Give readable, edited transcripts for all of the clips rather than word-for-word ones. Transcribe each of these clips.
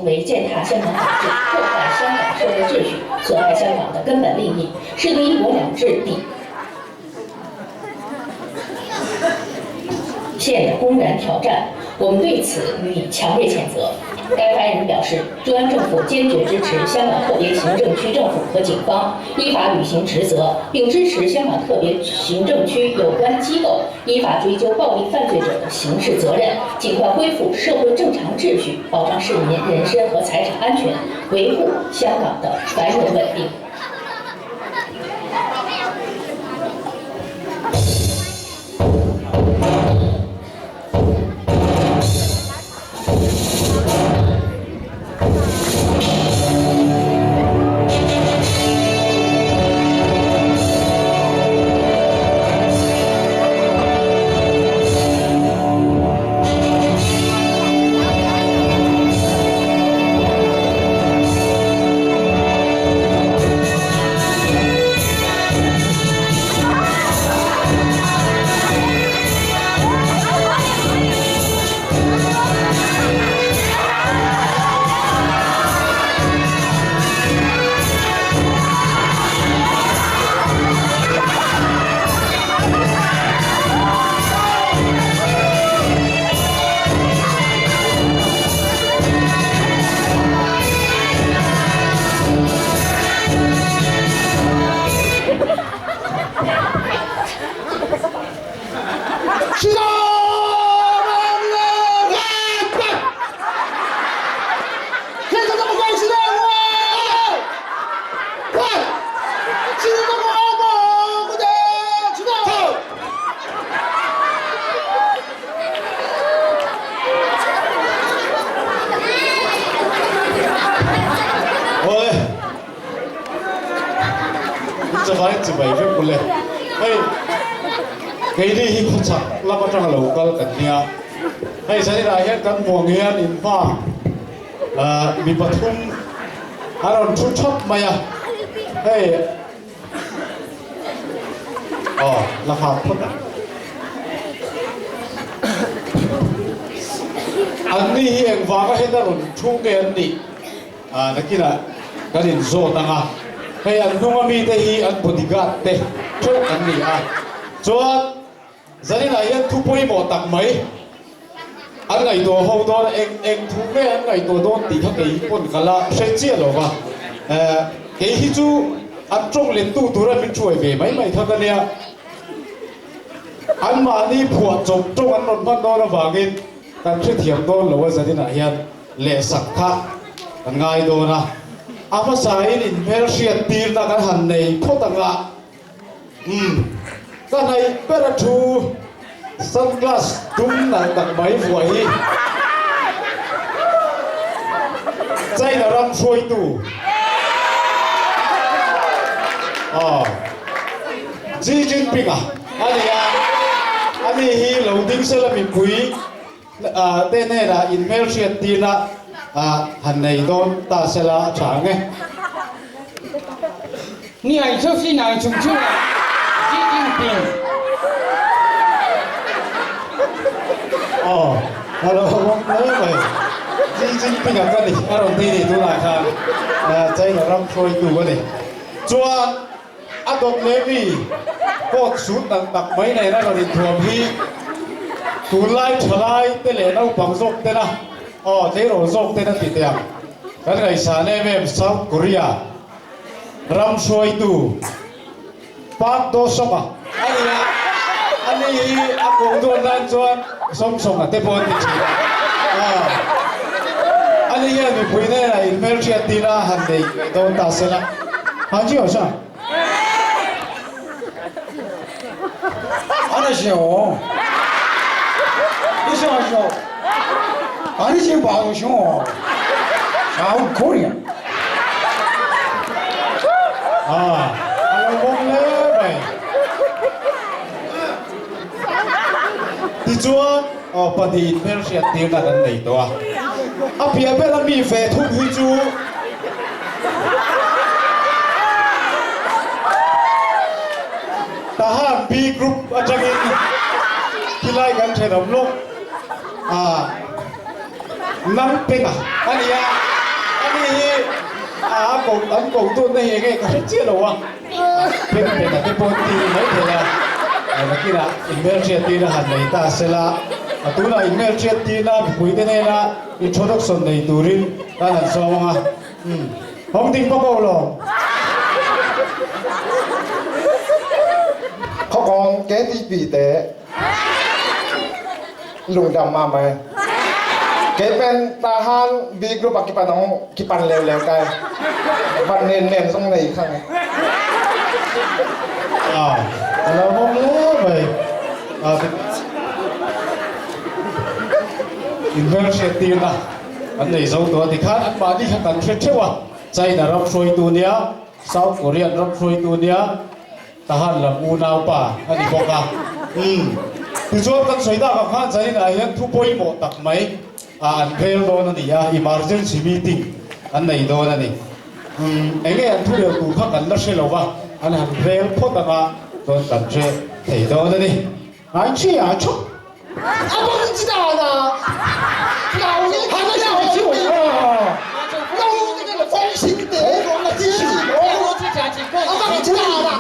为践踏香港法治、破坏香港社会秩序、损害香港的根本利益，是对一国两制底线的公然挑战。我们对此予以强烈谴责。该发言人表示，中央政府坚决支持香港特别行政区政府和警方依法履行职责，并支持香港特别行政区有关机构依法追究暴力犯罪者的刑事责任，尽快恢复社会正常秩序，保障市民人身和财产安全，维护香港的繁荣稳定。Awle, in chavain chibai vek ule. Hei, keini hi khawchhak lam atanga lo kal kan nia. Hei zaninah hian kan hmuh ang hian in hma mi pathum a rawn thu thap mai a. Hei, aw la nghak phawt ang. Anni hi engvanga heta rawn thu nge an nih? Nakinah kan inzawt ang a, hei an hnunga mite hi an bodyguard te theuh an ni a, chuan zaninah hian thu pawimawh tak mai an ngaihtuah ho dawn a, eng eng thu nge an ngaihtuah dawn tih kha kei pawn ka la hre chiah lo va, kei hi chu an tawng lettu tura min hruai ve mai mai kha ka nia, anmahni phuahchawp tawng an rawn hman dawn avangin kan hrethiam dawn lo a zaninah hian. Lehsak kha kan ngai dawn a, a hmasain inhmelhriat tirna kan han nei phawt ang a, umm, ka hnaih ber a thu sunglass dum nalh tak mai vuah hi China ram hruaitu aw Xi Jinping a a ni a, ani hi lo ding sela mipui Te hnenah inhmelhriat tirna han nei dawn ta sela a tha ang e. Ni ai chu si nai chung chu Xi Jinping. Aw, a lo awm hle mai. Xi Jinping a ka ni, a rawn ti ni tunah khan China ram hruaitu a ni. Chuan A dawt leh mi coat suit nalh tak mai nena rawn inthuam hi tunlai thalai te leh naupang zawk tena aw tleirawl zawk tena ti teh ang. Kan ngaihsan em em South Korea ram hruaitu Park Do-song a a ni a, ani hi a kawng dawn nan chuan Song Song a te pawh an ti thin a. Ani hian mipui hnenah inhmelhriat tina han nei dawn ta sela. Hanji ho sha. Anasio. Isasio. Anisi Baosio. South Korea. Ah, a lo bawk hle mai. Tichuan, aw pahnihin hmelhriat tirna kan nei tawh a. A piah bera mi ve thung hi chu Tahan B group atangin khilai kan thenawm lawk a Nangpenga a ni a. A ko an ko tun na hi enge ka hre chiah lo a. Pen pen a te pawh an ti mai thei a. Nakinah inhmelhriat tir a han nei ta sela. A tunah inhmelhriat tirna mipui te hnena introduction nei turin kan han sawm ang a. Umm. Hawng ding bawk aw lawm. Khawkawng KTP te lungdam ma mai. Kei pen tahan B group a kipan ong kipan leu leu kai. Van nen nen zong nei khang. Ah, a lo hawng hle mai. Ah, inhmelhriat tirna an nei zo tawh a tikhan anmahni kha kan hre theuh a. China ram hruaitu nia, South Korean ram hruaitu nia, Tahan lam unaupa a ni bawk a. Umm. Tichuan kan sawi tak ang khan China hian thu pawimawh tak mai a an rel dawn a ni a, emergency meeting an nei dawn a ni. Umm. Enge an thu rel tur kha kan la hre lo va, an han rel phawt anga chuan kan hre thei dawn a ni. Ai chi a chu. A bang chi dan a. Nau ni kha na xiao chi wei a. Nau ni ka fong xing te chi chi a bang chi dan a.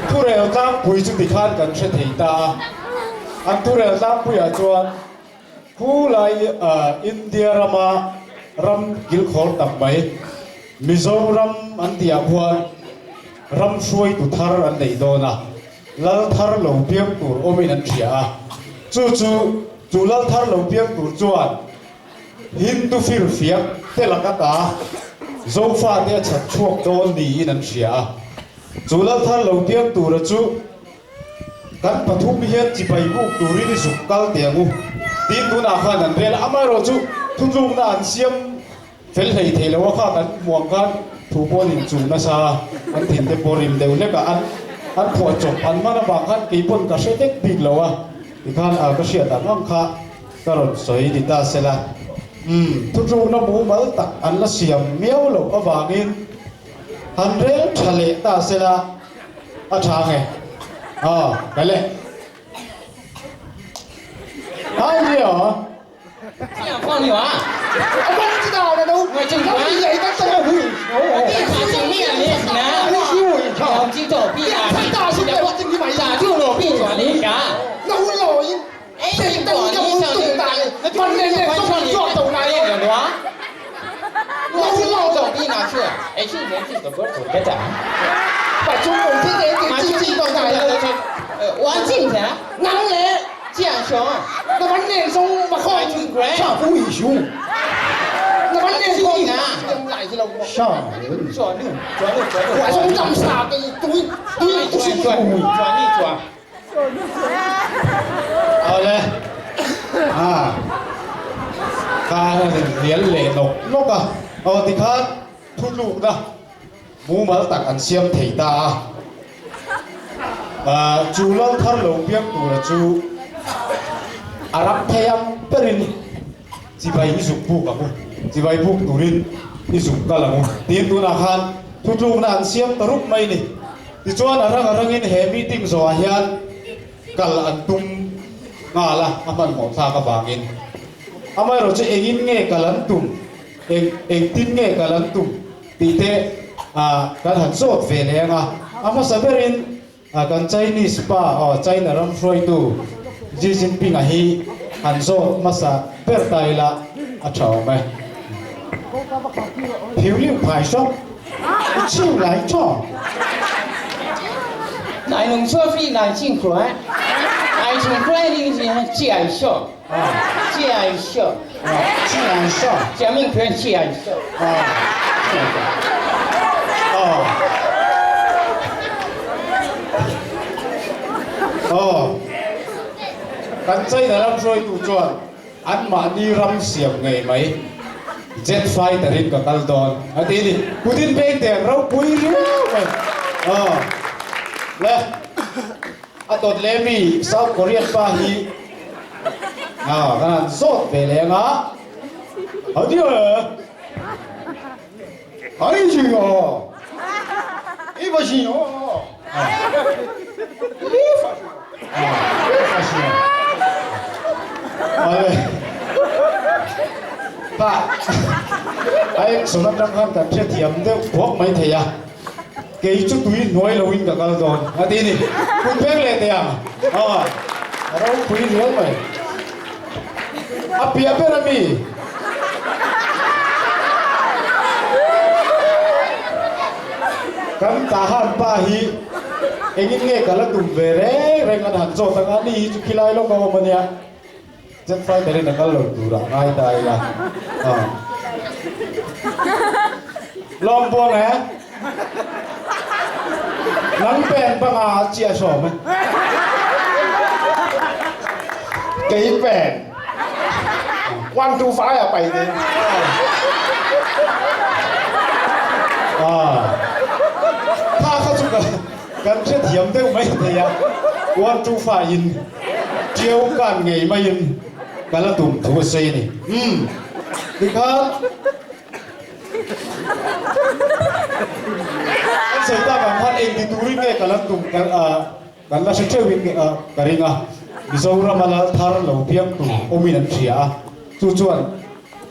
Thurel tlangpui chu tikhan kan hre thei ta a, an thurel tlangpuiah chuan khulai India rama ram kilkhawr tak mai Mizoram an tihah khuan ram hruaitu thar an nei dawn a, lal thar lo piang tur awmin an hria a, chu chu chu lal thar lo piang tur chuan Hindu firfiak te laka ta Zofate a chhat chhuak dawn niin an hria a. Chu Lalthar lo piang tura chu kan pathum hian chibai buk turin i zuk kal teh ang u tiin tunah khan an rel a. Amaherawhchu thutlukna an siam fel hlei thei lo a kha kan hmu ang khan thu pawn inchuh nasa a, an thin te pawh rim deuh hlek a, an an phuah chawp an hman avang khan kei pawn ka hre vek bik lo a tikhan a ka hriat ang ang kha ka rawn sawi ni ta sela. Umm thutlukna mumal tak an la siam miau loh avangin Han rel tha leh ta sela a tha nge? Aw, ka le. Hai ni aw. Awle a khan a rin hnial leh nawk nawk a, aw tikhan thutlukna mumal tak an siam thei ta a, ah chu lal thar lo piang tura chu a ram thei ang berin chibai i zuk buk ang u, chibai buk turin i zuk kal ang u tiin tunah khan thutlukna an siam ta rup mai a ni. Tichuan a rang a rangin he meeting zawhah hian kal an tum nghal a, a hmanhmawh thlak avangin. Amaherawh chu engin nge kal an tum, eng engtin nge kal an tum tih te kan han zawt ve leh ang a. A hmasa berin kan Chinese pa aw China ram hruaitu Xi Jinping-a hi han zawt hmasa ber ta ila a tha awm e. Phiu liu phai hrawk. I chhiu lai thaw. Nai nung chua fi nai ching khuai. Ai chung khuai ning ji han chi ai sho. 谢谢，谢谢，蒋明权谢谢。哦，哦，kan China ram hruaitu chuan anmahni ram siam ngei mai jet fighter in ka kal dawn a ti ni. Putin peng teng ropui riau mai. Aw le a dawt leh mi South Korean pa hi aw kan han zawt ve leh anga a nia e. Ai chi aw i va chi aw li fa chi fa chi ale pa ai sona tang khan kan hre thiam deuh buak mai thei a kei chu tui hnuai lo in ka kal dawn a ti ni kun peng leh teh ang a ropui riau mai a piah ber a mi. Kan Tahan pa hi engin nge ka la tum ve reng reng an han zawt ang a, ni hi chu khilai lawk a awm a nia. Jet fighter in a kal lo turah ngai ta ila. Lawm buang e. Nang pen panga a chiah sawm e. Kei pen. 1 2 5 a pai te. Kha kha chu ka kan hrethiam deuh mai thei a. 1 2 5 in ṭiau kan ngei maiin ka la tum thu a sawi a ni. Umm tikhan Kan sawi tak ang khan engti turin nge ka la tum kan kan la hre theuhin ka ring a, Mizoram a lal thar lo piang tur awmin an hria a, chu chuan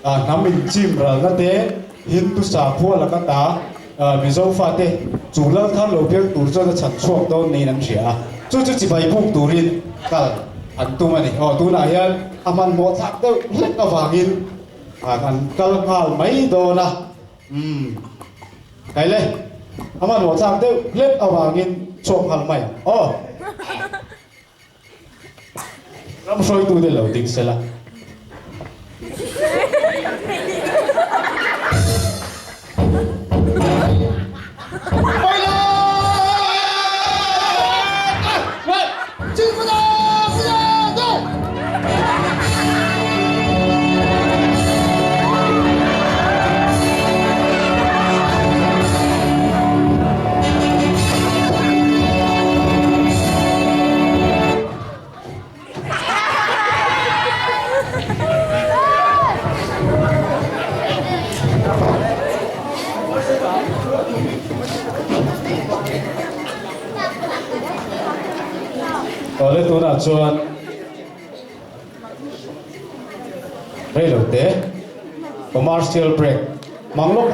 hnam inchim ralna te Hindu sakhua laka ta Mizo fate chu lal thar lo piang tur chuan a chhan chhuak dawn niin an hria a, chu chu chibai buk turin kal an tum a ni. Aw tunah hian a hmanhmawh thlak deuh hlek avangin An kal nghal mai dawn a, umm Kaile, a hmanhmawh thlak deuh hlek avangin chhuak nghal mai ang aw. Ram hruaitute lo ding sela. Awle tunah chuan reilote commercial break mang lawk.